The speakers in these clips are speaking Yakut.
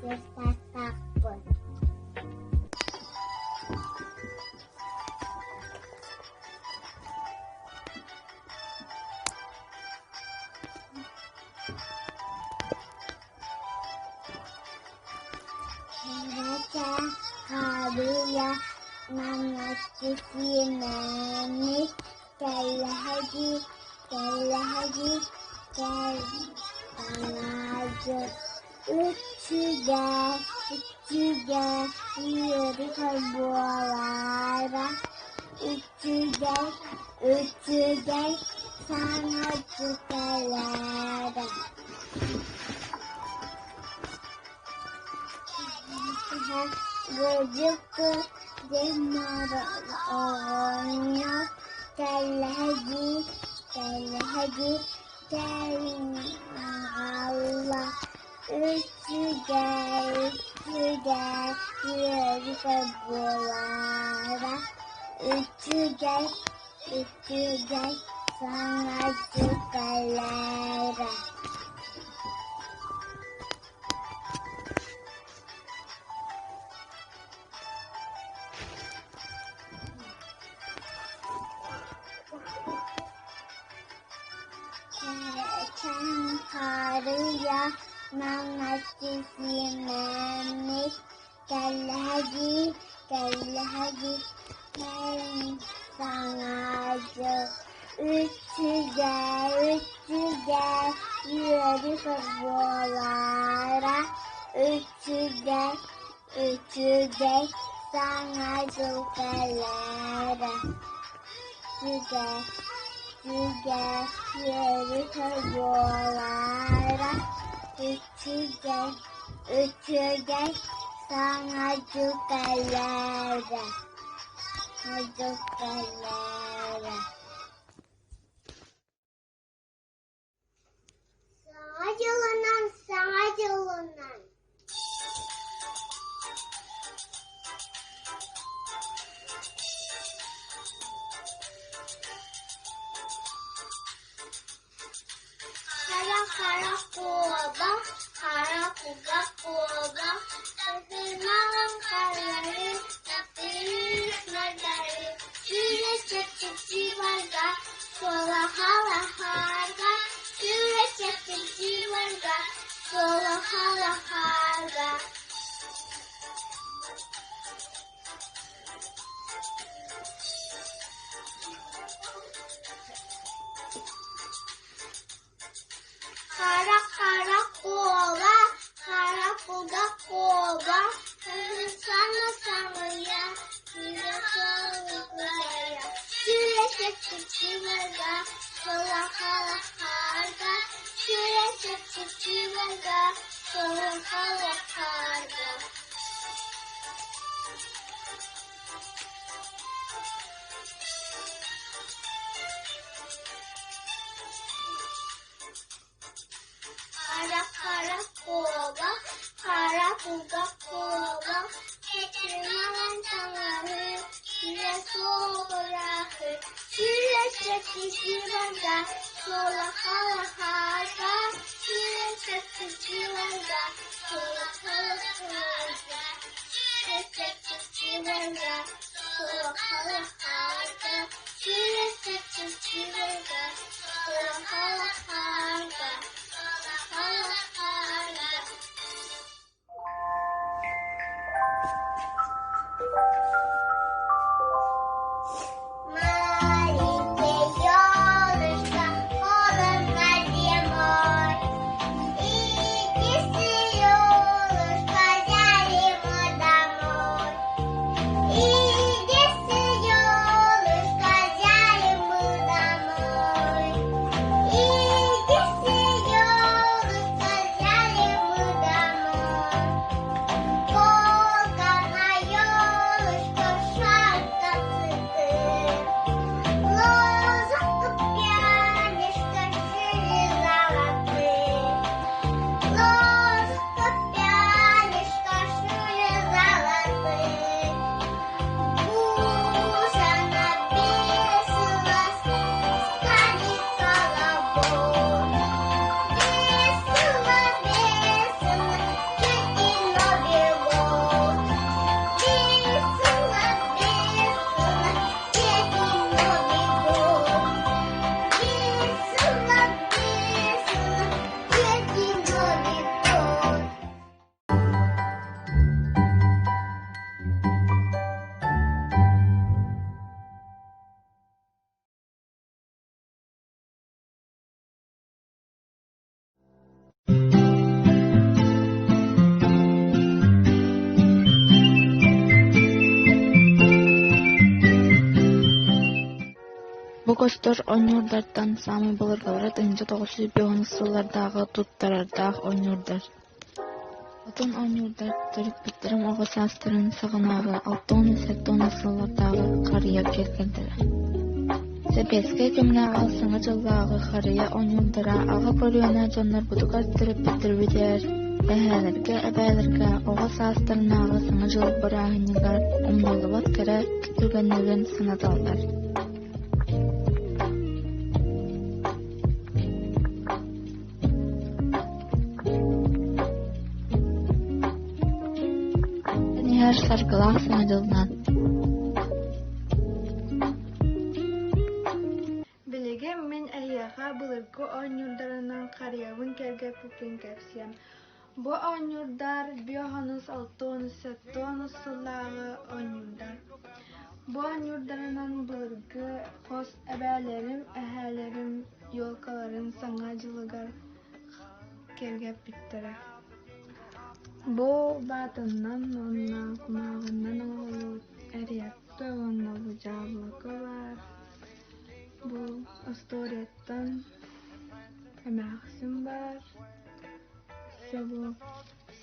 Биэс саастаахпын. Кэрэчэ харыйа маҥнайгы сиэмэни кэллэһэги, кэллэһэги, кэл таҥаайы Үчүгэй, үчүгэй, үөрүү буолара, үчүгэй, үчүгэй, саҥа дьыл кэлэрэ. Быдьыкы Дед Мороз оҕонньор кэллэһэги, кэллэһэги, кэлин аҕалла Үчүгэй, үчүгэй, үөрүү буолара, үчүгэй, үчүгэй, саҥа дьыл кэлэрэ. Чаҥхарыйа маҥнайгы сиэмэни кэллэһэги, кэллэһэги, кэлин саҥа дьыл Үчүгэй, үчүгэй, үөрүү буолара, үчүгэй, үчүгэй, саҥа дьыл кэлэрэ. Үчүгэй, үчүгэй, үөрүү буолара, үчүгэй, үчүгэй, саҥа дьыл кэлэрэ. Дьыл кэлэрэ. Саҥа дьылынан, саҥа дьылынан! Хара-хара куобах, хара кугас куобах, Сытымаҕын харары, таптыыр мардары, Сүүрэ чэпчэки барга, суола халахаарга, Сүүрэ чэпчэки барга, суола халахаарга. Хара-хара куола, хара куга куоба, Саҥа-саҥыйа, сүүрэ-сүүрэ Сүүрэ-чэпчэки суола-хала-хаарга, Сүүрэ-чэпчэки суола-хала-хаарга. Хара-хара куоба, хара куга куоба, Маҥан таҥаһы, сүүрэ суобурахы, Сүүрэ чэпчэки барда, суола хала-хаарга, Сүүрэ чэпчэки барда, суола хала-хаарга, Сүүрэ чэпчэки барда, суола хала-хаарга, Сүүрэ чэпчэки барда, суола хала-хаарга, суола хала-хаарга. Маленькая ёлочка, холодно. Көстөр оонньуурдартан саамай былыргылара 1950 сыллардааҕы туттарардаах оонньуурдар. Атын оонньуурдар төрөппүттэрим оҕо саастарын саҕанааҕы 60-70 сыллардааҕы харыйа киэргэллэрэ. Сэбиэскэй кэмнээҕи Саҥа дьыллааҕы харыйа оонньуурдара аҕа көлүөнэ дьоннорбутугар төрөппүттэрбитигэр, эһээлэргэ, эбээлэргэ оҕо саастарынааҕы Саҥа дьыл бырааһынньыгар умнуллубат кэрэ түгэннэрин санаталлар. Иһэр саргылаах Саҥа дьылынан Билигин мин эһиэхэ былыргы оонньуурдарынан харыйабын кэргэппиппин кэпсиэм. Бу оонньуурдар биэс 60-70 сыллааҕы оонньуурдар. Бу оонньуурдарынан былыргы хос эбээлэрим, эһээлэрим елкаларын Саҥа дьылыгар кэргэппиттэрэ. Бу баатаннан уонна кумааҕынан оҥоһуллубут эриэппэ уонна бу дьаабылыка баар. Бу остуоруйаттан эмээхсин баар, өссө бу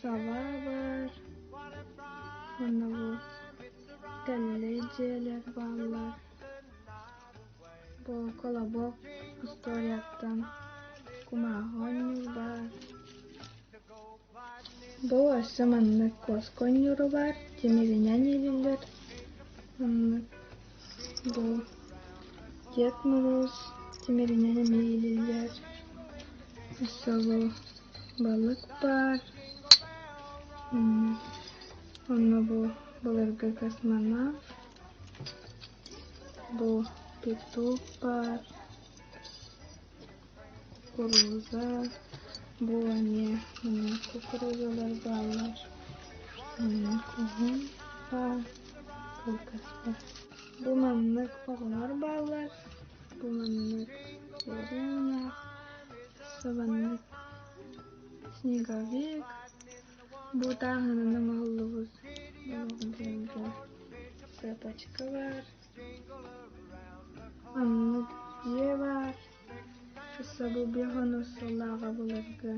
сова баар уонна бу тэллэй дьиэлэр бааллар. Бу колобок остуоруйаттан кумааҕы оонньуур баар. Бу өссө маннык куоска оонньуура баар, тимиринэн иилиллэр. Маннык бу Дед Мороз тимиринэн эмиэ иилиллэр. Өссө бу балык баар. Онно бу былыргы космонавт. Бу петух баар, кукуруза, бу эмиэ маннык кукурузалар бааллар, маннык уһун баар, кылгас баар. Бу маннык оҕолор бааллар, бу маннык деревнях, өссө маннык снеговик, бу тааһынан оҥоһуллубут Цепочка баар, оннук дьиэ баар, өссө бу биэс сыллааҕы былыргы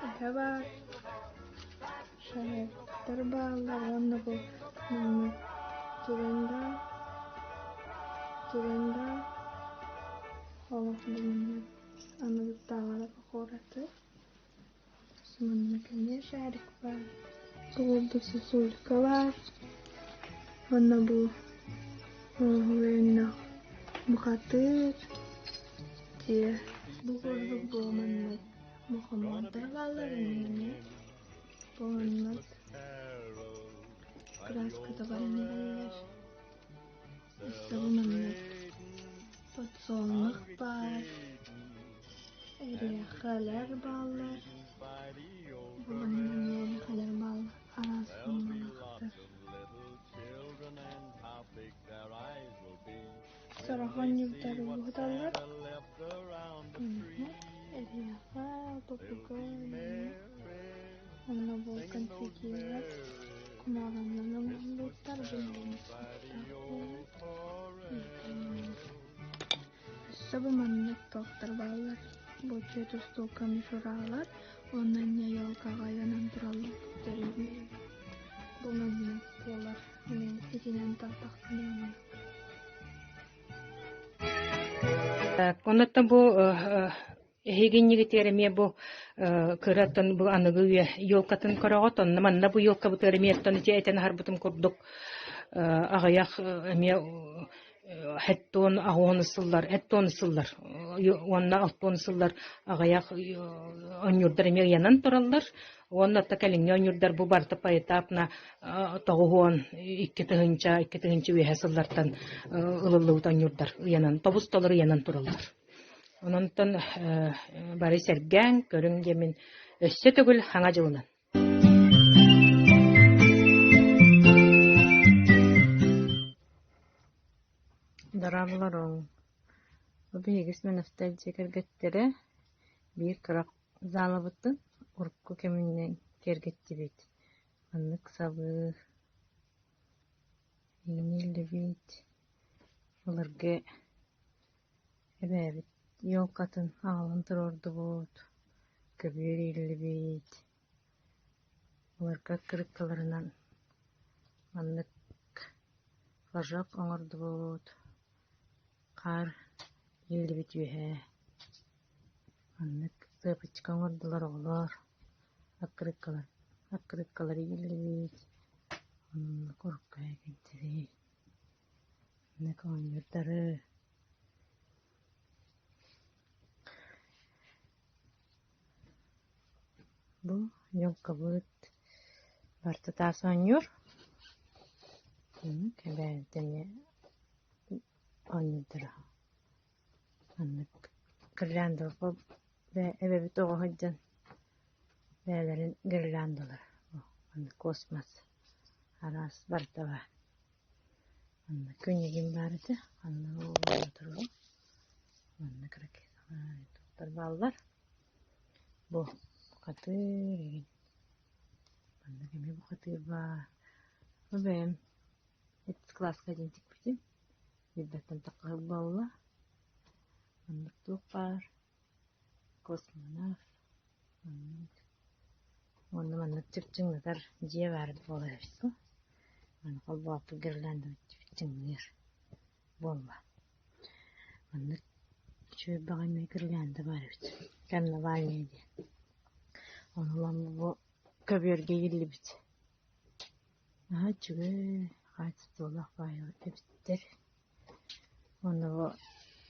эһэ баар, шариктар бааллар уонна бу маннык түгэн баар, түгэн баар, олох бу маннык аныгыттааҕы куораты Манна эмиэ шарик баар, курдук сосулька баар уонна бу оҥоһулуннах бухатыыр дьиэ. Бу курдук бу маннык мухомордар бааллар эмиэ. Бу маннык краската баран иһэллэр. Өссө бу маннык подсолнух баар. Эриэхэлэр бааллар, бу манна эмиэ эриэхэлэр бааллар, араас формалаахтар. Сорох оонньуурдар уһуталлар. Эриэхэ, попугай, онно бу конфетилар кумааҕынан оҥоһуллубуттар, бу Өссө бу маннык туохтар бааллар, бу түөрт устуука мишуралар уонна эмиэ елкаҕа ыйанан тураллар Бу маннык буолар мин итинэн тартахпына Оннуттан бу Эһиги иннигитигэр эмиэ бу кыраттан бу аныгы үйэ елкатын көрөҕүт, онно манна бу елкабытыгар эмиэ оттон ити этэн аһарбытым курдук аҕыйах эмиэ хэттуон аҕуон сыллар хэттуон сыллар уонна алтуон сыллар аҕыйах оонньуурдар эмиэ ыйанан тураллар уонна оттон кэлиҥҥи оонньуурдар бу барыта поэтапно 92 2000 үөһэ сыллартан ылыллыбыт оонньуурдар ыйанан тобус толору ыйанан тураллар. Ононтон бары сэргээҥ, көрүҥ диэммин өссө төгүл Хаҥа дьылынан. Дорооболоруҥ! Бу биһиги Сменовтар дьиэ кэргэттэрэ биир кыра залабытын урукку кэминэн киэргэттибит. Маннык сабыы иҥниллибит былыргы. Эбээбит елкатын аҕалан туруордубут, көбүөр ииллибит, былыргы открыткаларынан маннык флажок оҥордубут, хаар ииллибит үөһэ, маннык цепочка оҥордулар оҕолор, открыткалар открыткалары ииллибит, онно курукка кэлтибит. Маннык оонньуурдары Бу елкабыт барыта таас оонньуур Маннык эбээтэни оонньуурдара Маннык гирляндаларга эбэбит оҕо сылдьан бэйэлэрин гирляндалара маннык космос араас барыта баар Манна күннүгүм баар этэ, ханна туруом. Манна ракеталар туттар бааллар. Бу бухатыыр игин. Манна эмиэ бухатыыр баар. Бу бэйэм иккис кылааска диэн тикпитим. Билбэттэн таххаһык буолла. Маннык туох баар. Космонавт. Маннык. Уонна маннык чыпчыҥнатар дьиэ баар буолар эбит бу. Маны холбооппут гирляндабыт чыпчыҥныыр буолла. Маннык үчүгэй баҕайы гирлянда баар эбит. Карнавальный диэн. Ону ылан бу көбүөргэ ииллибит. Наһаа үчүгэй, хаачыстыбалаах баайы эбиттэр. Уонна бу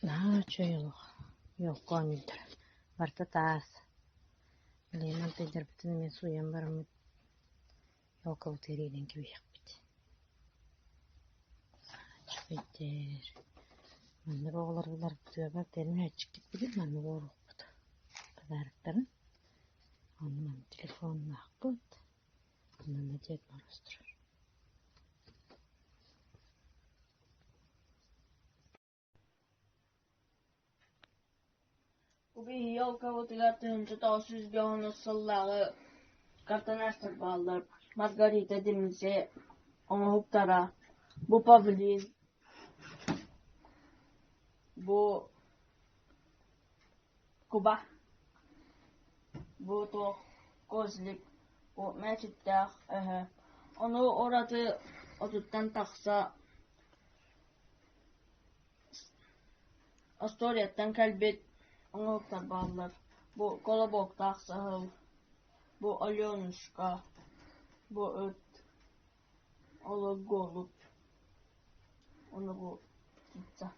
наһаа үчүгэй олох елка оонньууллар. Барыта таас. Билигин антыйдарбытын эмиэ сууйан бараммыт елкабытыгар иилэн кэбиһиэхпит. Үчүгэйдэр. Маннык оҕолор буларбытыгар тэлмэччикпитин маннык уоруохпут. Подароктарын. Онно манна телефоннаахпыт. Манна Дед Мороз турар. Бу елкабытыгар 1990 сыллааҕы картонажтар бааллар. Маргарита Дмитриевна оҥоһуктара, бу павлин, бу куба, бу туох козлик, бу мээчиктээх эһэ. Ону ураты отуттан тахса Остуоруйаттан кэлбит оҥоһуктар бааллар: бу колобоктаах саһыл, бу Аленушка, бу ыт, олор голубь, уонна бу птица,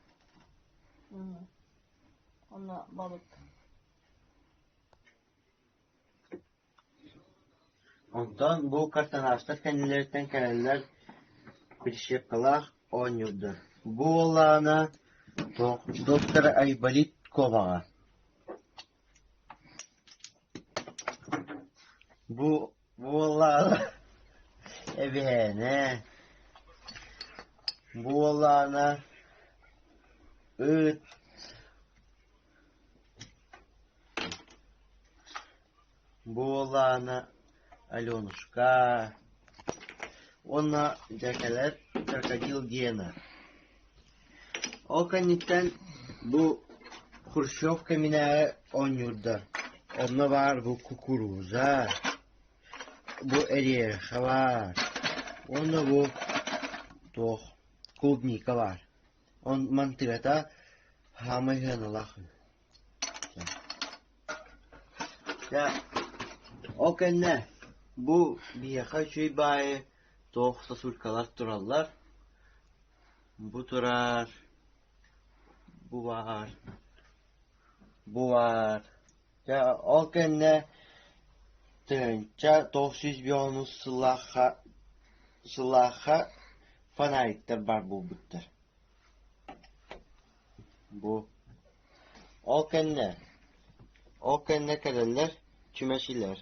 уонна балык. Онтон бу картонажтар кэннилэриттэн кэлэллэр прищепкалаах оонньуурдар. Бу буоллаҕына доктор Айболит куобаҕа. Бу буоллаҕына эбээнэ, бу буоллаҕына ыт Буолаана Аленушка уонна дьэкэлэр крокодил Гена. Ол кэнниттэн бу Хрущев кэминээҕи оонньуурдар. Онно баар бу кукуруза, бу эриэхэ баар уонна бу туох клубника баар. Мантыгата хаамай сыаналаах Дьэ, ол кэннэ бу биһиэхэ үчүгэй баайы туох сосулькалар тураллар. Бу турар, бу баар, бу баар. Дьэ, ол кэннэ 1995 сыллаахха сыллаахха фонариктар баар буолбуттар. Бу Ол кэннэ, ол кэннэ кэлэллэр чүмэчилэр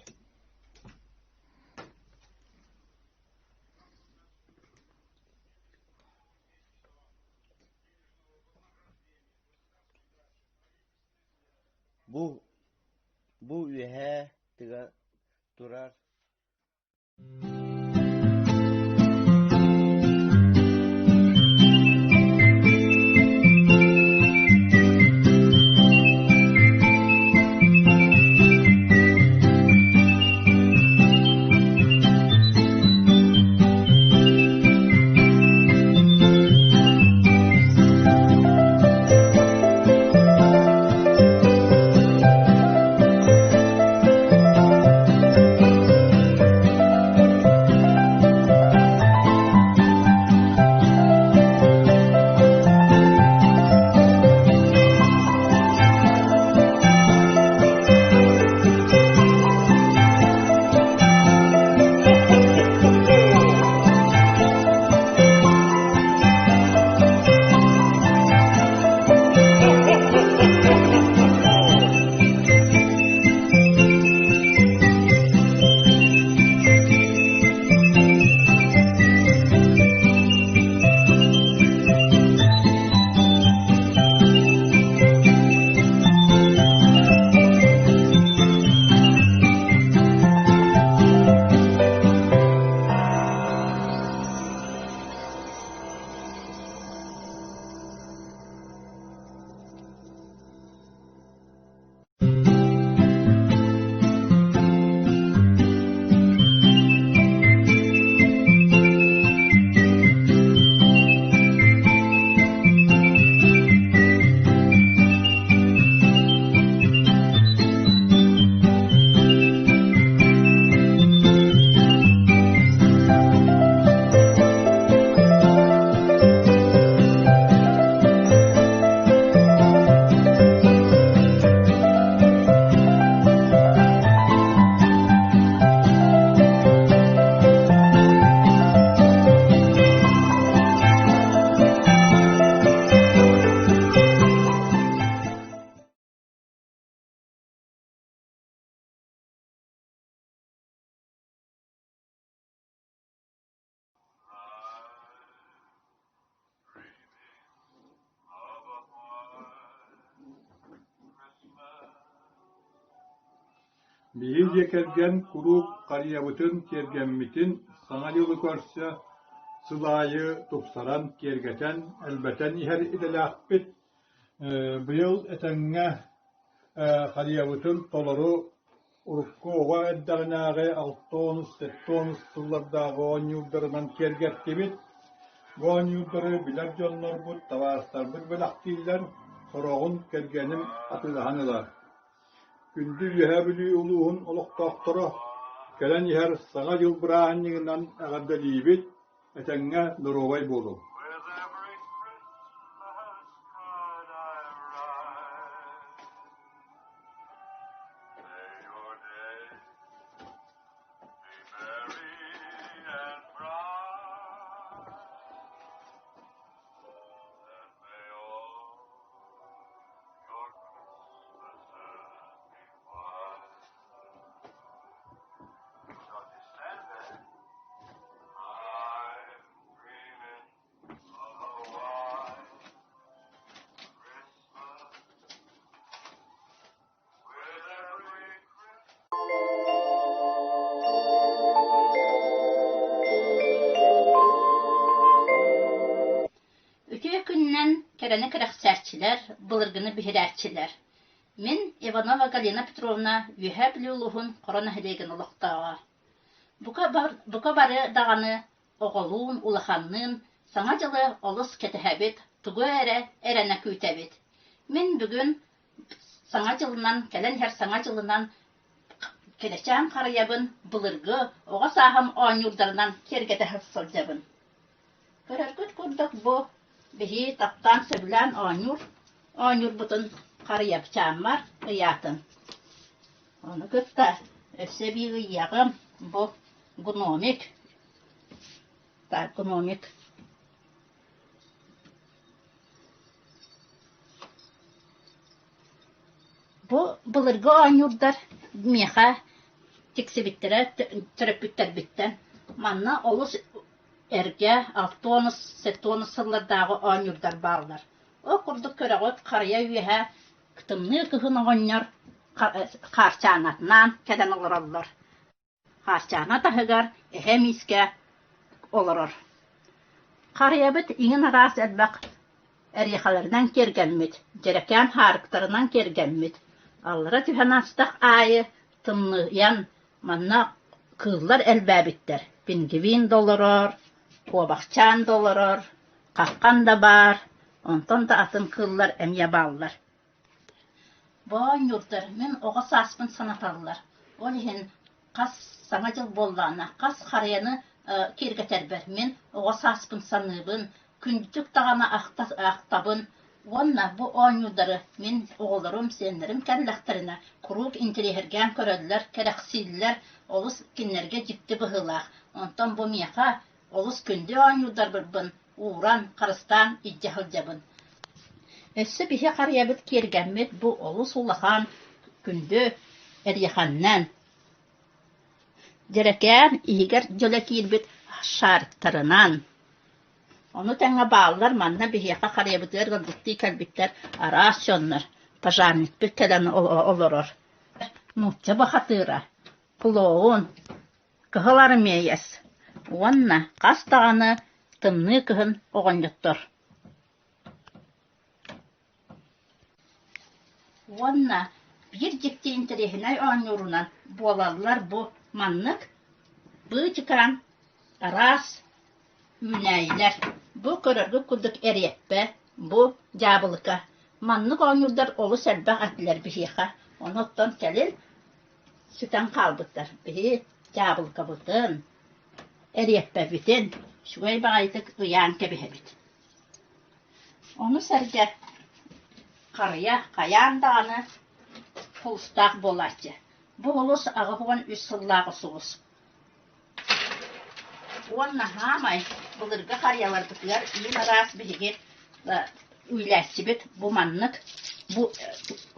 Бу бу үөһээ тыга турар Биһиги дьиэ кэргэн куруук харыйабытын, тиэргэммитин Саҥа дьылы көрсө сыл аайы тупсаран, киэргэтэн, элбэтэн иһэр идэлээхпит. Быйыл этэҥҥэ харыйабытын толору урукку оҕо эрдэҕинээҕи алтонус, сеттонус сыллардааҕы оонньуурдарынан киэргэттибит. Бу оонньуурдары билэр дьоннорбут, табаарыстарбыт бэлэхтииллэр, сороҕун кэргэним атыылаһан ылар. Күндү Үөһээ Бүлүү улууһун олохтоохторо, кэлэн иһэр Саҥа дьыл бырааһынньыгынан эҕэрдэлиибит, этэҥҥэ доруобай буолуҥ! Үтүө күнүнэн кэрэни кэрэхсээччилэр, былыргыны биһирээччилэр. Мин Иванова Галина Петровна Үөһээ Бүлүү улууһун Хоро нэһилиэгин олохтооҕо. Бука, бука бары даҕаны оҕолуун, улаханныын Саҥа дьылы олус кэтэһэбит, тугу эрэ эрэнэ күүтэбит. Мин бүгүн Саҥа дьылынан, кэлэн иһэр Саҥа дьылынан кэрэчээн харыйабын былыргы оҕо сааһым оонньуурдарынан киэргэтэ сылдьабын. Көрөргүт курдук бу биһи таптаан сөбүлээн оонньуур оонньуурбутун харыйапчааммар ыйаатым. Ону кытта өссө эбии ыйыаҕым бу гномик. Так, гномик. Бу былыргы оонньуурдар миэхэ тиксибиттэрэ төрөппүттэрбиттэн. Манна олус эргэ алтонус, сеттонус сыллардааҕы оонньуурдар бааллар. Ол курдук көрөҕүт, харыйа үөһэ тымныы кыһын оҕонньор хаарчаанатынаан кэлэн олороллор. Хаарчаана таһыгар эһэ миискэ олорор. Харыйабыт иҥин араас элбэх эриэхэлэринэн киэргэммит, дьэрэкээн хаарыктарынан киэргэммит. Аллара түһэн астах аайы тымныйан манна кыыллар элбээбиттэр: пингвин да олорор, куобахчаан да олорор, хаххан да баар, онтон да атын кыыллар эмиэ бааллар. Бу оонньуурдар мин оҕо сааспын санаталлар. Ол иһин хас Саҥа дьыл буоллаҕына, хас харыйаны киэргэтэрбэр мин оҕо сааспын саныыбын, күндүтүк даҕаны ахтабын уонна бу оонньуурдары мин оҕолорум, сиэннэрим кэллэхтэринэ куруук интэриэһиргээн көрөллөр, кэрэхсииллэр, олус кинилэргэ дьикти быһыылаах. Онтон бу миэхэ олус күндү оонньуурдарбын ууран, харыстаан илдьэ сылдьабын. Өссө биһи харыйабыт киэргэммит бу олус улахан күндү эриэхэннэн дьэрэкээн иһигэр дьөлө киирбит шариктарынан. Ону тэҥэ бааллар манна биһиэхэ харыйабытыгар ыалдьыттыы кэлбиттэр араас дьоннор, пожарникпыт кэлэн олорор. Нуучча бухатыыра, клоун, Кыһыл армеец уонна хас даҕаны тымныы кыһын оҕонньоттор Уонна биир дьикти интэриэһинэй оонньуурунан буолаллар бу маннык быычыкаан араас үүнээйилэр. Бу көрөргүт курдук эриэппэ, бу дьаабылыка. Маннык оонньуурдар олус элбэх этилэр биһиэхэ. Онуттан кэлин сүтэн хаалбыттар. Биһи дьаабылыкабытын, эриэппэбитин үчүгэй баҕайытык ыйаан кэбиһэбит. Ону сэргэ харыйа хайаан даҕаны куустаах буолааччы. Бу олус 83 сыллааҕы соҕус. Уонна хаамай былыргы харыйаларбытыгар иин араас биһиги иилээччибит бу маннык бу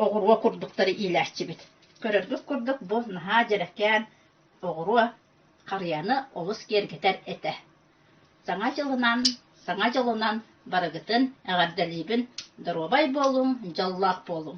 оҕуруо курдуктары иилээччибит. Көрөргүт курдук бу наһаа дьэрэкээн оҕуруо харыйаны олус киэргэтэр этэ. Саҥа дьылынан, саҥа дьолунан барыгытын эҕэрдэлиибин, доруобай буолуҥ, дьоллоох буолуҥ!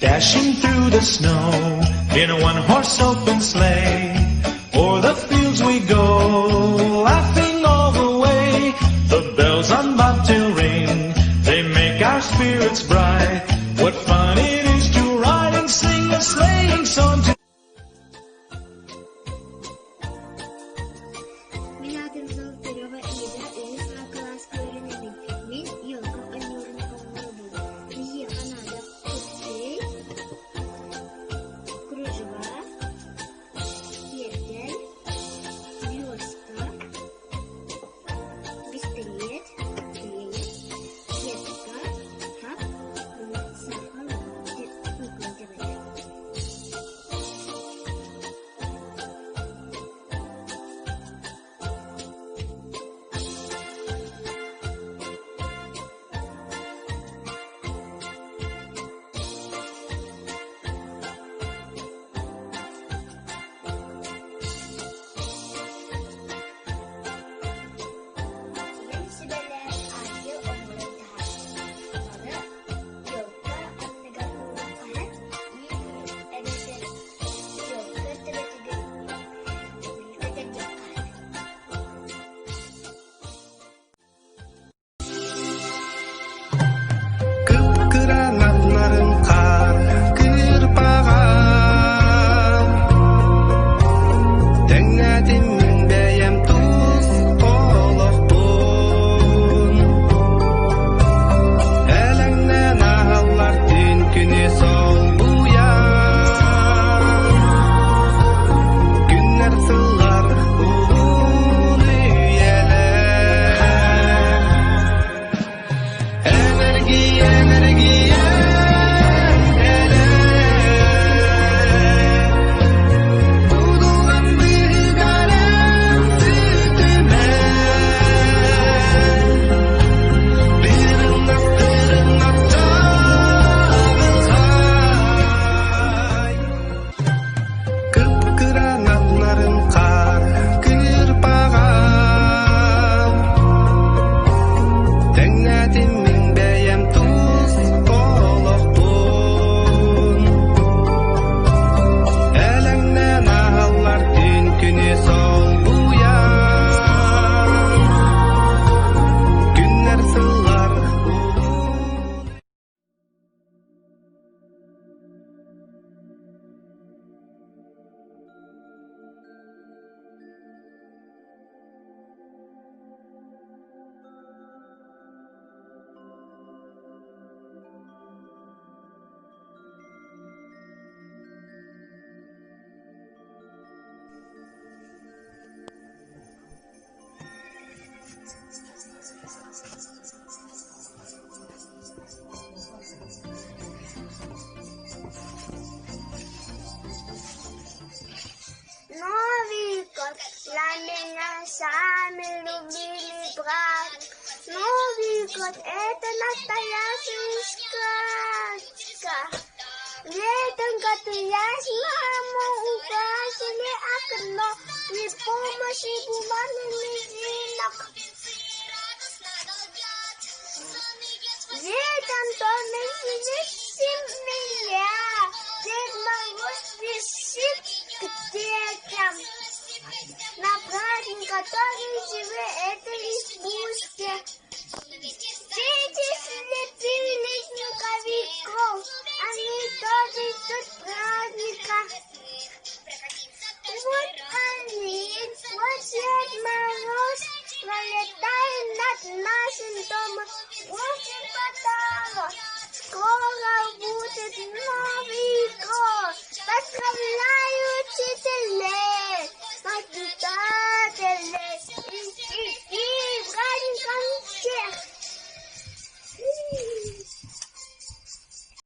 Dashing through the snow in a one-horse open sleigh. O'er the fields we go, laughing all the way. The bells on bobtail ring, they make our spirits bright. What fun it is to ride and sing a sleighing song to Мин аатым Золотарева Ида, үһүс А кылааска үөрэнэбин. Мин елка оонньуурун оҥоробун. Биһиэхэ наада купсы, кружева, киэргэл, березка, бистэлиэт, клей, сетка, хап уонна саахал куукула төбөтө. Ийэм сүбэлээн ангел оҥорон таһаарбыт. Маны елка анныгар ууран эбэтэр елка төбөтүгэр кэтэрдиэххэ Кып-кыра нарын хаар кыырпаҕа Тэҥнээтим мин бэйэм тус олохпун Элэҥнээн ааһаллар түүн күнү солбуйан Күннэр сыллар уһун үйэлэр Энергия, энергия, Будулган быыһыгар сүтүмэ Тырымнас, тырымнас чаҕылхай Кып-кыра нарын хаар кыырпаҕа Тэҥнээтим мин бэйэм тус олохпун Элэҥнээн ааһаллар түүн күнү солбуйан Күннэр сыллар уһун Новый год для меня самый любимый праздник. Новый год – это настоящая сказка. В этом году я с мамой украсили окно при помощи бумажных резинок. В этом доме сидит